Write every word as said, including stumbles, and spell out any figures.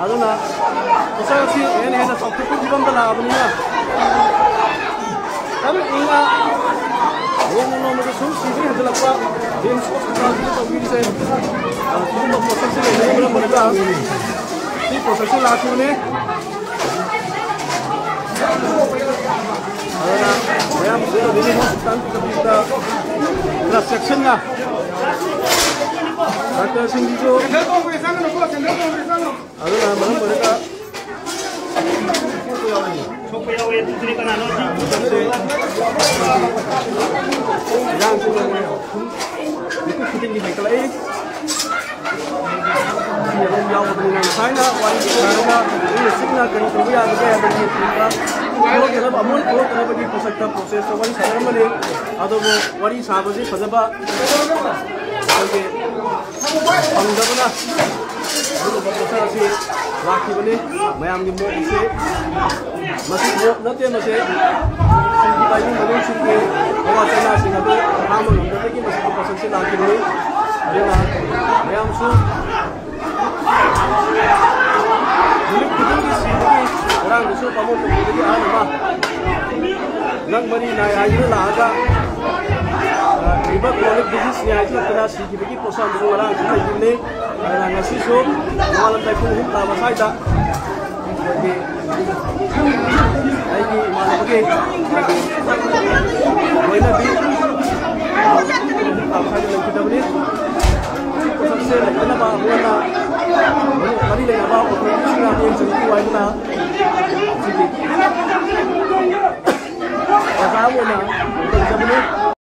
ꯑꯗꯨꯅ ꯄꯣꯁꯇꯔ ꯑꯁꯤ ꯍꯦꯟꯅ ꯍꯦꯟꯅ ꯆꯥꯎꯊꯣꯛꯄꯒꯤ ꯐꯤꯕꯝꯗ ꯂꯥꯛꯑꯕꯅꯤꯅ, ꯇꯞꯅ ꯏꯪꯅ ꯅꯣꯡꯃ ꯅꯣꯡꯃꯒꯤ ꯁꯨꯝ ꯁꯤꯕ ꯍꯦꯟꯖꯜꯂꯛꯄ, ꯔꯤꯝꯁ ꯍꯣꯁꯄꯤꯇꯥꯜꯁꯤꯗ ꯇꯧꯕꯤꯔꯤꯁꯦ, ꯑ, ꯁꯤꯒꯨꯝꯕ ꯄꯣꯁꯇꯔꯁꯤ ꯂꯩꯕꯅ ꯃꯔꯝ ꯑꯣꯏꯔꯒ ꯁꯤ ꯄꯣꯁꯇꯔꯁꯤ ꯂꯥꯛꯈꯤꯕꯅꯤ꯫ ꯑꯗꯨꯅ ꯃꯌꯥꯝꯁꯨ ꯔꯤꯝꯁ ꯍꯣꯁꯄꯤꯇꯥꯜꯒꯤ ꯈꯔ ꯆꯦꯛꯁꯤꯟꯅ ꯗꯥꯛꯇꯔꯁꯤꯡꯒꯤꯁꯨ ꯑꯗꯨꯅ ꯃꯔꯝ ꯑꯣꯏꯔꯒ ꯁꯣꯛꯄ ꯌꯥꯎꯋꯦ, ꯑꯗꯨꯗꯨꯅ ꯀꯅꯥꯅꯣ? ꯏꯔꯥꯡꯁꯤꯅ ꯃꯤꯀꯨꯞ ꯈꯨꯗꯤꯡꯒꯤ ꯂꯩꯈꯠꯂꯛꯏ꯫ ꯁꯤ ꯑꯗꯨꯝ ꯌꯥꯎꯕꯅꯤꯅ ꯉꯁꯥꯏꯅ ꯋꯥꯔꯤ ꯁꯥꯔꯒ ꯏꯪꯅ ꯆꯤꯛꯅ ꯀꯔꯤ ꯇꯧꯕ ꯌꯥꯕꯒꯦ ꯍꯥꯏꯕꯒꯤ ꯊꯣꯛꯂꯛꯇꯅꯕ, ꯑꯃꯨꯛ ꯊꯣꯛꯂꯛꯇꯅꯕꯒꯤ ꯄꯣꯠꯁꯛꯇ ꯄ꯭ꯔꯣꯁꯦꯁꯇ ꯋꯥꯔꯤ ꯁꯥꯟꯅꯔꯝꯕꯅꯤ꯫ ꯑꯗꯨꯕꯨ ꯋꯥꯔꯤ ꯁꯥꯕꯁꯤ ꯐꯖꯕ ꯑꯩꯈꯣꯏꯒꯤ ꯐꯪꯗꯕꯅ ꯑꯗꯨꯒꯨꯝꯕ ꯄꯣꯠꯁꯛ ꯑꯁꯤ ꯂꯥꯛꯈꯤꯕꯅꯤ꯫ ꯃꯌꯥꯝꯒꯤ ꯃꯣꯠ ꯑꯁꯤ ꯃꯁꯤ ꯃꯣꯠ ꯅꯠꯇꯦ, ꯃꯁꯤ ꯁꯤꯡꯒꯤ ꯂꯥꯏꯅꯤꯡ ꯃꯅꯨꯡꯁꯤꯡꯒꯤ ꯑꯋꯥ ꯆꯩꯅꯥꯁꯤꯡ ꯑꯗꯨ ꯈꯥꯡꯕ ꯉꯝꯗꯕꯗꯒꯤ ꯃꯁꯤꯒꯤ ꯄꯣꯠꯁꯛꯁꯤ ꯂꯥꯛꯈꯤꯕꯅꯤ꯫ ꯑꯗꯨꯅ ꯃꯌꯥꯝꯁꯨ ꯅꯨꯃꯤꯠ ꯈꯨꯗꯤꯡꯒꯤ ꯁꯤꯕꯒꯤ ꯉꯔꯥꯡꯗꯁꯨ ꯄꯥꯃꯣꯟ ꯇꯧꯕꯗꯒꯤ ꯑꯍꯜ ꯑꯃ ꯂꯪ ꯃꯔꯤ ꯅꯥꯏ ꯍꯥꯏꯗꯨꯅ ꯂꯥꯛꯑꯒ, ꯑ, liver chronic diseaseꯅꯤ ꯍꯥꯏꯖꯤꯜꯂꯛꯇꯅ ꯁꯤꯈꯤꯕꯒꯤ ꯄꯣꯠꯁꯛ ꯑꯗꯨꯁꯨ ꯉꯔꯥꯡꯁꯨ ꯂꯩꯈꯤꯕꯅꯤ꯫ ꯑꯗꯨꯅ ꯉꯁꯤꯁꯨ ꯅꯣꯡꯉꯥꯜꯂꯝꯗꯥꯏ ꯄꯨꯡ ꯑꯍꯨꯝ ꯇꯥꯕ ꯁ꯭ꯋꯥꯏꯗ ꯑꯩꯈꯣꯏꯒꯤ ꯑꯩꯒꯤ ꯏꯃꯥꯟꯅꯕꯒꯤ ꯂꯣꯏꯅꯕꯤ ꯄꯨꯡ ꯑꯍꯨꯝ ꯇꯥꯕ ꯁ꯭ꯋꯥꯏꯗ ꯂꯩꯈꯤꯗꯕꯅꯤ꯫ ꯄꯣꯠꯁꯛꯁꯦ ꯂꯩꯇꯅꯕ ꯑꯃꯨꯛ ꯍꯟꯅ ꯃꯔꯤ ꯂꯩꯅꯕ ꯑꯣꯊꯣꯔꯤꯇꯤꯁꯤꯡꯅ ꯃꯤꯠꯌꯦꯡ ꯆꯪꯕꯤꯌꯨ ꯍꯥꯏꯗꯨꯅ ꯉꯁꯤꯗꯤ ꯑꯣꯖꯥ ꯑꯃ ꯑꯣꯏꯅ ꯇꯧꯖꯕꯅꯤ꯫